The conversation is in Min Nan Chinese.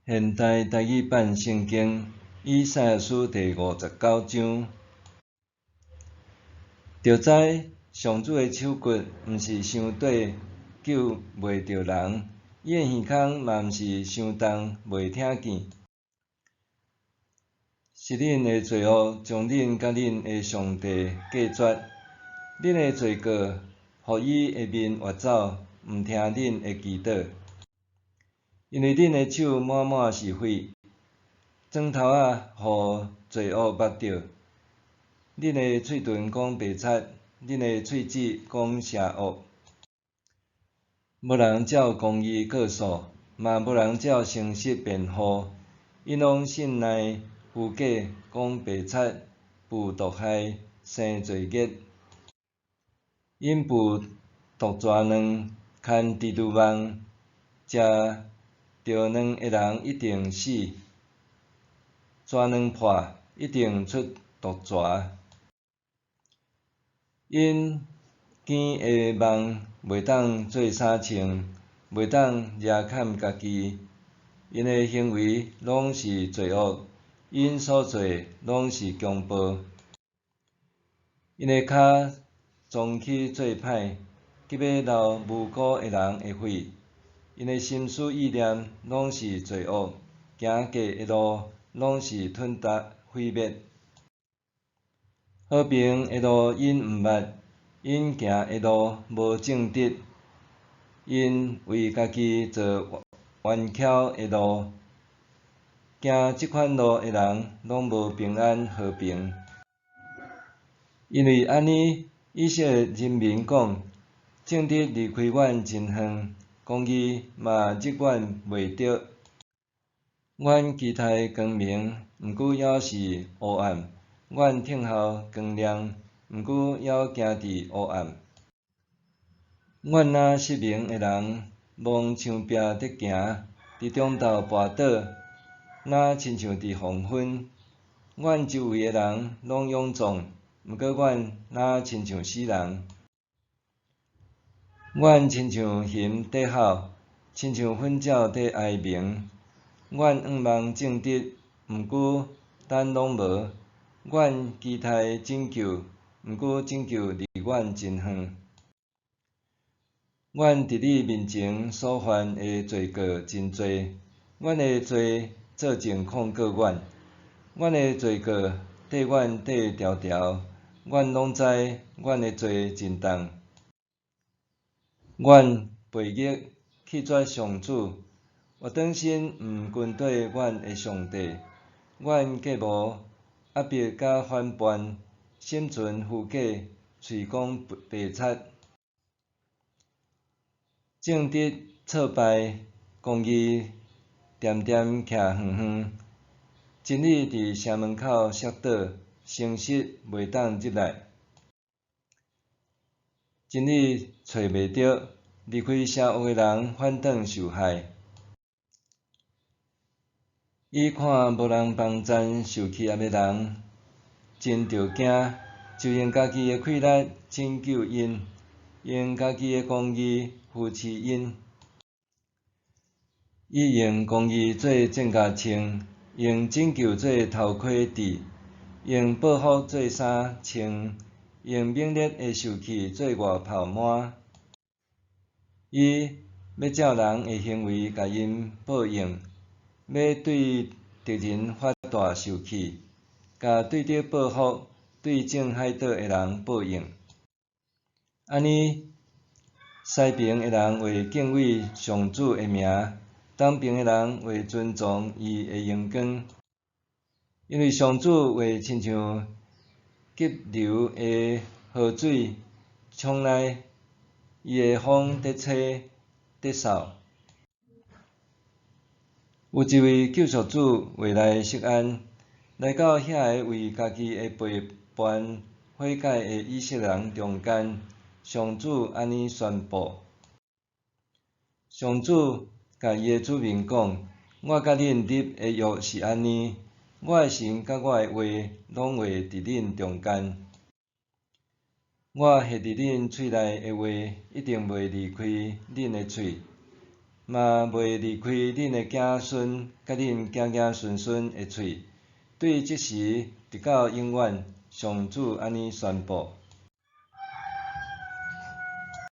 現代台語版聖經以賽亞書第五十九章。著知上主的手骨毋是傷短，救袂著人；伊的耳孔嘛毋是傷重，袂聽見。是恁的罪惡將恁佮恁的上帝隔絕，恁的罪過予伊的面越走，毋聽恁的祈禱。因為恁的手滿滿是血，指頭仔予罪惡縛著。恁的喙唇講白賊，恁的喙舌講邪惡。無人照公義告訴，嘛無人照誠實辯護。𪜶攏信賴虛假，講白賊，布毒害，生罪孽。𪜶捕毒蛇卵，牽蜘蛛網，食著卵的人一定死，蛇卵破，一定出毒蛇。𪜶經的網袂當做衫穿，袂當遮崁家己。𪜶的行為攏是罪惡，𪜶所做攏是強暴。𪜶的跤撞去做歹，急欲流無辜的人的血。𪜶的心思意念攏是罪惡，行過的路攏是吞噬毀滅。和平的路𪜶毋捌，𪜶行的路無正直。𪜶為家己做彎曲的路，行這款路的人攏無平安和平。因為按呢，以色列人民講：正直離開阮真遠，公義嘛入阮袂著。阮期待光明，毋過猶是烏暗；阮等候光亮，毋過猶行佇烏暗。阮若失明的人，摸牆壁佇行，佇中晝跋倒，若親像佇黃昏。阮周圍的人攏勇壯，毋過阮若親像死人。阮親像熊佇吼，親像糞鳥佇哀鳴。阮向望正直，毋過等攏無；阮期待拯救，毋過拯救離阮真遠。阮佇你面前所犯的罪過真濟，阮的罪做證控告阮，阮的罪過綴阮綴牢牢，阮攏知阮的罪真重。阮背逆棄絕上主，越轉身毋跟綴阮的上帝。阮計謀壓迫佮反叛，心存虛假，喙講白賊。正直挫敗，公義恬恬徛遠遠，真理佇城門口摔倒，誠實袂當入來。真理揣袂著，離開邪惡的人反轉受害。伊看無人幫贊受欺壓的人，真著驚，就用家己的氣力拯救𪜶，用家己的公義扶持𪜶。伊用公義做戰甲穿，用拯救做頭盔戴，用報復做衫穿，用猛烈的受氣做外袍挽。伊欲照人的行為共𪜶報應，欲對敵人發大受氣，共對敵報復，對種海島的人報應。按呢，西爿的人會敬畏上主的名，東爿的人會尊崇伊的榮光。因為上主會親像急流的河水衝來，伊的風佇吹，佇掃。有一位救贖主會來錫安，來到遐个為家己的背叛悔改的以色列人中間。上主按呢宣布：上主共伊的子民講：我佮恁立的約是按呢，我的神佮我的話攏會佇恁中間。我下佇恁喙內的話一定袂離開恁的喙，嘛袂離開恁的子孫佮恁子子孫孫的喙，對這時直到永遠。上主按呢宣布。